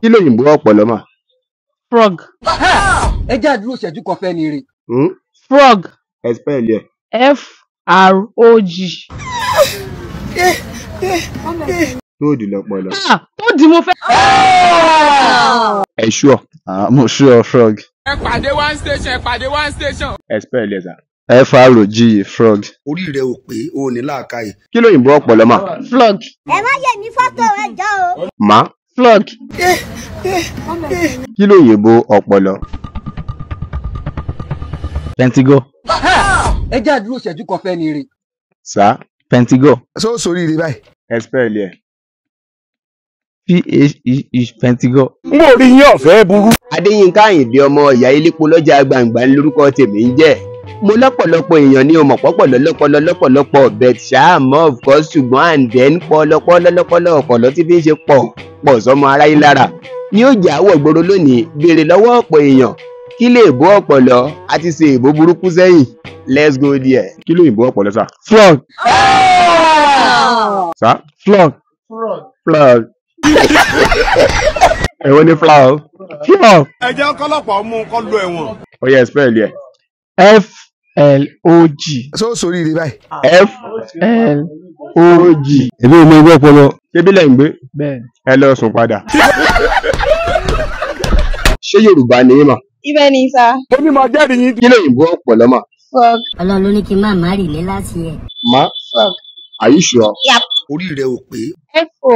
Kí lóyìnbó ọ̀pọ̀lọ́ mà? Frog. Ẹ jẹ́ àdúró ìṣẹ́jú kan fẹ́ ni ire. Frog. Ẹ spell ẹ̀. F-R-O-G. Tóòdì lọpọlọ. Ah, tóòdì mo fẹ́. Ẹ ṣúọ̀. Mo sure frog. Ẹ pàdé one station, ẹ pàdé one station. Ẹ spell ẹ̀ sà. F-R-O-G frog. Orí rẹ ò pé, o ò ní làákàyè. Kí lóyìnbó ọ̀pọ̀lọ́ mà? Flog. Ẹ má yẹ̀ mí fọ́tò ẹ jọ o. Má. Flog. Kí lóyìnbó ọ̀pọ̀lọ́? Pentigo. Ẹ jẹ́ àdúró ìṣẹ́jú kan fẹ́ ni ire. Sà. Pentigo. Ṣó sórí ire báyìí? Ẹ spell ẹ̀. P-H-E-E Pentigo. Mo rí yín ọ̀fẹ́ burú. Adéyínká Àyìndé ọmọ ìyá elépo lọ́jà gbàǹgbà lórúkọ tèmi ń jẹ́. Mo lọ́pọ̀lọpọ̀ èèyàn ní ọmọ pọ́pọ̀lọ́ lọ́pọ̀lọ́ lọ́pọ̀lọpọ̀ bet ṣáà mọ́ of course ṣùgbọ́n and then pọ́lọpọ́lọ́ lọ́pọ̀lọ́ ọ̀pọ̀lọ́ tí fi ń ṣe pọ̀ pọ̀ sọmọ aráyé lára. Ní ó jà àwọ̀ gbòòrò lónìí béèrè lọ́wọ́ ọ̀pọ̀ èèyàn kí lè bó ọ̀pọ̀lọ́ àti ṣe èbó burúkú sẹ́yìn. Let's go there. Kí ló yìnbó ọ̀pọ̀lọ́ sà? Frog. Sà? Frog. Frog. Èwo ni frog? Frog. Ẹ jẹ́ kọ́lọ́pàá mú un kó lọ ẹ̀wọ̀n. Ó yẹ spell ẹ̀. F-L-O-G. Ṣó sórí ire báyìí? F L-O-G. Èmi ò mọ ẹgbẹ́ ọpọlọ. Ṣébí lẹ̀ ń gbé? Bẹ́ẹ̀. Ẹ lọ sùn padà. Ṣé Yorùbá ni yín mà? Ibẹ̀ ni sá. Ó ní máa jẹ́rìí yín. Kí lóyìnbó ọ̀pọ̀lọ́ mà? Frog. Ọlọ́run ló ní kí n má má rì ní láti ẹ̀. Má. Frog. Are you sure? Yep. Orí rẹ ò pé. F-O.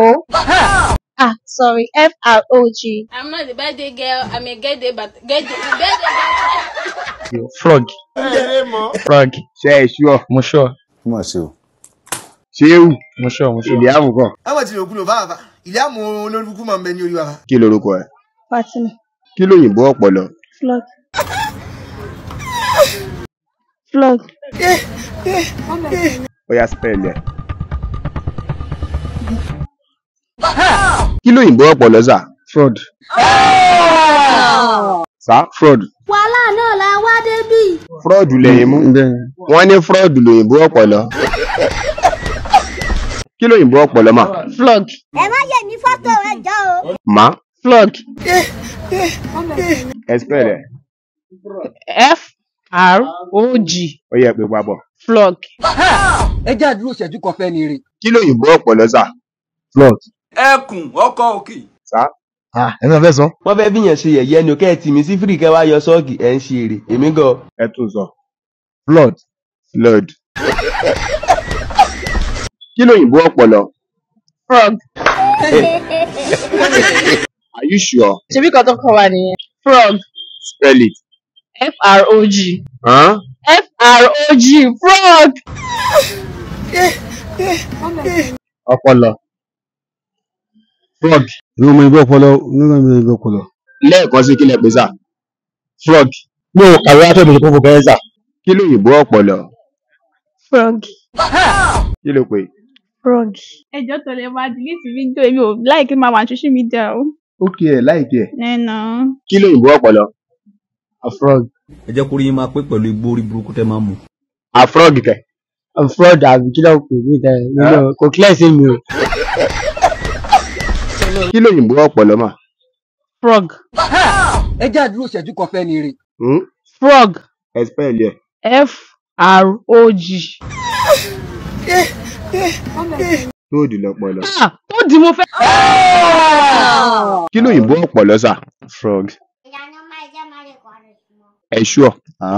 Ah, sorry. F-R-O-G. I'm not a birthday girl. I'm a get day, but get day, birthday girl. Frog. Frog. Ṣé ẹ sure? Mo sure. Má ṣe o. Ṣé ewu? Mo sure, mo sure. Èdè àmukọ. Àwọn tí òkú ló bá wà ìyá mu olórúkú máa ń bẹ ní orí wa. Kí lorúkọ ẹ? Fatima. Kí lóyìnbó ọ̀pọ̀lọ́? Flog. Flog. Ó yá spell ẹ̀. Kí lóyìnbó ọ̀pọ̀lọ́ sà? Fraud. Sà? Fraud. Wàhálà náà la wá débì. Fraud lẹ́yìn mú. Bẹ́ẹ̀. Wọ́n ní fraud lóyìnbó ọ̀pọ̀lọ́. Kí lóyìnbó ọ̀pọ̀lọ́ mà? Flog. Ẹ má yẹ̀ mí fọ́tò ẹ jọ o. Má. Flog. Ẹ spell ẹ̀. F-R-O-G. Ó yẹ pé papọ̀. Flog. Ẹ jẹ́ àdúró ìṣẹ́jú kan fẹ́ ni ire. Kí lóyìnbó ọ̀pọ̀lọ́ sà? Flood. Ẹkùn ọkọ̀ òkè. Sà? Ẹ̀mi náà fẹ́ sọ. Wọ́n fẹ́ bíyàn ṣe yẹ̀yẹ́ ni o, kẹ́ ẹ tì mí sí fírì kẹ́ wá yọ sọ́ọ̀kì ẹ̀ ń ṣe èrè èmi gan. Ẹ tún sọ. Flood. Flood. Kí lóyìnbó ọ̀pọ̀lọ́? Frog. Are you sure? Ṣebí kan tó kọ wa nìyẹn. Frog. Spell it. F-R-O-G. Huh? F-R-O-G. Frog. Ọpọlọ. Frog. Èmi ò mọ ẹgbẹ́ ọpọlọ. Èmi ò mọ ẹgbẹ́ ọpọlọ. Lẹ́ẹ̀kan sí kí lẹ pè sà? Frog. Mi ò kàwé látọ̀ mi kò fò bẹ́ẹ̀ sà. Kí lóyìnbó ọ̀pọ̀lọ́? Frog. Kí ló pè? Frog. Ẹjọ́ tó lè máa delete video èmi ò láìkí máa wà ní social media o. Ókè ẹ̀ láìkí ẹ̀. Nẹ́nà. Kí lóyìnbó ọ̀pọ̀lọ́? A frog. Ẹ jẹ́ kórí yín máa pé pẹ̀lú igbó orí burúkú tẹ́ máa ń mu. A frog kẹ̀. A fraud àbí kí ló pè mí tẹ́ ẹ kò clear sí mi o. Kí lóyìnbó ọ̀pọ̀lọ́ mà? Frog. Ẹ jẹ́ àdúró ìṣẹ́jú kan fẹ́ ni ire. Frog. Ẹ spell ẹ̀. F-R-O-G. Tóòdì lọpọlọ. Ah, tóòdì mo fẹ́. Kí lóyìnbó ọ̀pọ̀lọ́ sà? Frog. Ẹ sure?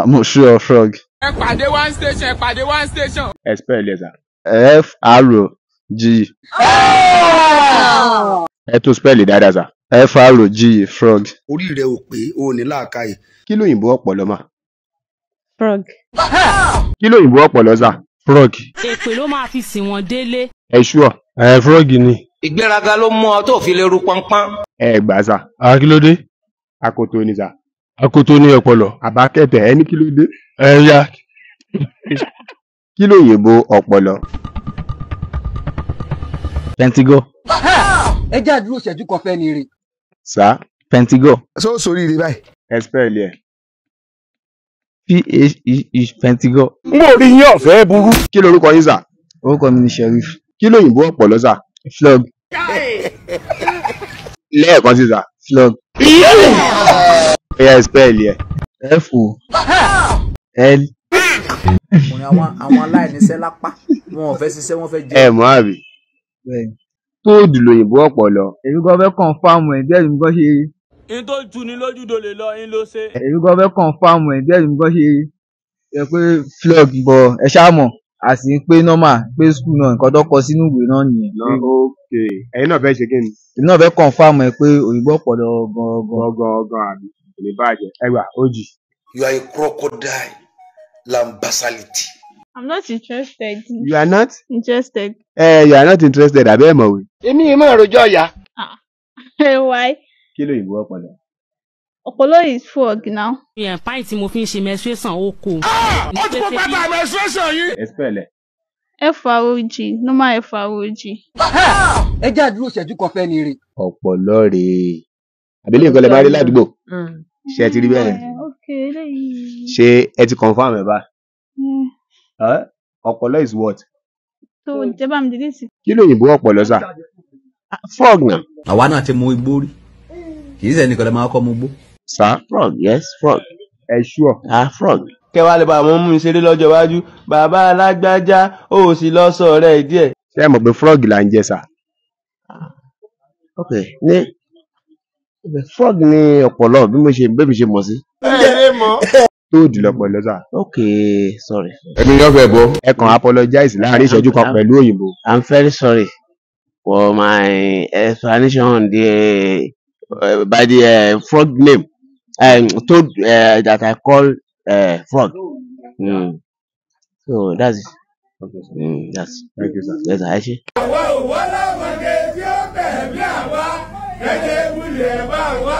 Mo sure frog. Ẹ pàdé one station, ẹ pàdé one station. Ẹ spell ẹ̀ sà. F-R-O-G. Ẹ tún spell dáadáa sà. F-R-O-G frog. Orí rẹ ò pé, o ò ní làákàyè. Kí lóyìnbó ọ̀pọ̀lọ́ mà? Frog. Kí lóyìnbó ọ̀pọ̀lọ́ sà? Frog. Èpè ló máa fi sìn wọ́n délé. Ẹ sure? Ẹ frog ni. Ìgbéraga ló mú ọ tó fi lè ru pọnpọ́n. Ẹ gbà sà. Kí ló dé? Akoto ni sà. Akoto ní ọpọlọ. Àbákẹ́tẹ̀ ẹ ní kí ló dé? Ẹ ya. Kí lóyìnbó ọ̀pọ̀lọ́? Pentigo. Ẹ jẹ́ àdúró ìṣẹ́jú kan fẹ́ ni ire. Sà? Pentigo. Ṣó sórí ire báyìí? Ẹ spell ẹ̀. P-H-E-E Pentigo. Mo rí yín ọ̀fẹ́ burú. Kí lorúkọ yín sà? Orúkọ mi ni Sheriff. Kí lóyìnbó ọ̀pọ̀lọ́ sà? Flog. Lẹ́ẹ̀kan sí sà. Flog. Ó yá, spell yẹ. F O L. Ọkùnrin àwọn aláìníṣẹ́ lápá, wọn ò fẹ́ ṣiṣẹ́, wọ́n fẹ́ jẹ. Ẹ mọ̀ àbí? Bẹ́ẹ̀ni. Tóòdù lòyìnbó ọ̀pọ̀lọ. Èmi gan fẹ́ confirm ẹ̀ bí ẹ̀mí gan ṣe rí. In tó tu ni lójú dolè lọ, in ló ṣe. Èmi gan fẹ́ confirm ẹ̀ bí ẹ̀mí gan ṣe rí. Ẹ pé flog bọ̀ ẹ ṣáà mọ̀ àti pé normal pé school náà nǹkan tó kọ sínú ìwé náà nìyẹn. Ok, ẹ̀yin náà fẹ́ ṣe kí ni? Èmi náà fẹ́ confirm ẹ̀ pé òyìnbó ọ̀pọ̀lọ gan-an. Gangan àbí? Kò ní bàjẹ́. Ẹ gbà, ó jì. You are a crocodile lambasality. I'm not interested. You are not? Interested. You are not interested àbẹ́ ẹ̀ mọ̀wé. Èmi yìí máa rojọ́ ìyá. Ah. Why? Kí lóyìnbó ọ̀pọ̀lọ? Ọ̀pọ̀lọ́ is frog now. Yẹn pint tí mo fi ń ṣe menstruation ó kò. Ó ti kó pátá menstruation yín. Ẹ spell ẹ̀. F R O G. Normal F R O G. Ẹ jẹ́ àdúró ìṣẹ́jú kan fẹ́ ni ire. Ọ̀pọ̀lọ rèé. Àbílẹ̀ nǹkan lè máa rí ládùúgbò. Ṣé ẹ ti rí bẹ́ẹ̀? Okay, eléyìí. Ṣé ẹ ti confirm ẹ̀ bá? Ọ̀pọ̀lọ is what? Tó jẹ́ bá mi delete. Kí lóyìnbó ọ̀pọ̀lọ sà? Frog na. Àwa náà ti mu igbó rí, kì í ṣe ẹnìkan lè máa kọ́ mu igbó. Sir? Frog, yes, frog. Ẹ sure? Ah, frog. Kẹwàá lè bá àwọn mú mi ṣeré lọ́jọ́ iwájú, bàbá alágbájá ó sì lọ sọ ọ̀rẹ́ díẹ̀. Ṣé ẹ mọ̀ pé frog là ń jẹ sà? Ok, ní frog ní ọ̀pọ̀lọ bí mo ṣe bébí ṣe mọ̀ sí. Tóòdù lọpọlọ sà. Ok, sorry. Ẹni yóò fẹ́ bọ́. Ẹ kàn apologize láàrin ìṣẹ́jú kan pẹ̀lú òyìnbó. I'm very sorry for my explanation on the by the frog name toad that I call frog. So that's it. Okay, sir. That's Thank you, sir. Yes, I see. Àwa ò wá lámọ̀dé tí ó tẹ̀ bí àwa, gẹ́gẹ́ wúlẹ̀ bá wa.